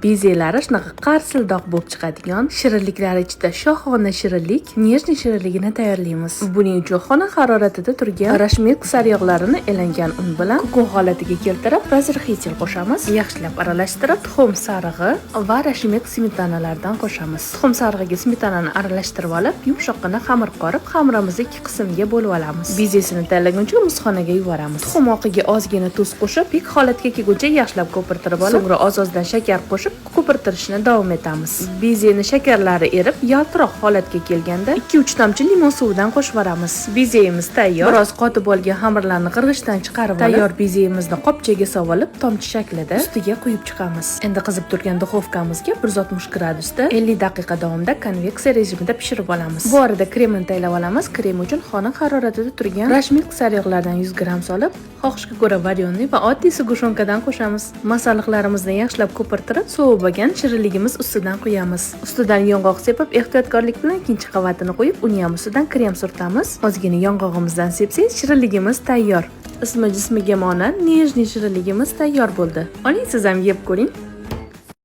Bezelari shunaqa qarsildoq bo'lib chiqadigan shirinliklar ichida shohona shirinlik, нежный shirinligini tayyorlaymiz. Buning uchun xona haroratida turgan Rush Milk sariyog'larini elangan un bilan kukun holatiga keltirib, разрыхлитель qo'shamiz. Yaxshilab aralashtirib, tuxum sarig'i va Rush Milk smetanalardan qo'shamiz. Tuxum sarig'iga smetanani aralashtirib olib, yumshoqqina xamir qorib, xamirimizni ikki qismga bo'lib olamiz. Bezesini tayyorlaguncha muzxonaga yuboramiz. Tuxum oqiga ozgina tuz qo'shib, pik holatga kelguncha yaxshilab ko'pirtirib olib, so'ngra oz-ozdan shakar qo'shib, ko'pirtirishni davom etamiz. Bezeni shakarlari erib, yaltiroq holatga kelganda 2-3 tomchi limon suvidan qo'shib yuboramiz. Bezeyimiz tayyor. Biroz qotib olgan xamirlarni qirg'ichdan chiqarib olib, tayyor bezeyimizni qopchaga solib olib, tomchi shaklida ustiga quyib chiqamiz. Endi qizib turgan duxovkamizga 160 gradusda 50 daqiqa davomida konveksiya rejimida pishirib olamiz. Bu orada kremini tayyorlab olamiz. Krem uchun xona haroratida turgan Rush Milk sariyog'lardan 100 gramm solib, xohishga ko'ra варёный va oddiy сгущёнка dan qo'shamiz. Masalliqlarimizni yaxshilab ko'pirtirib, sovib olgan shirinligimiz ustidan quyamiz. Ustidan yong'oq sepib, ehtiyotkorlik bilan ikkinchi qavatini qo'yib, uni ham ustidan krem surtamiz. Ozgina yong'og'imizdan sepsak, shirinligimiz tayyor. Ismi jismiga monand нежный shirinligimiz tayyor bo'ldi. Oling, siz ham yeb ko'ring.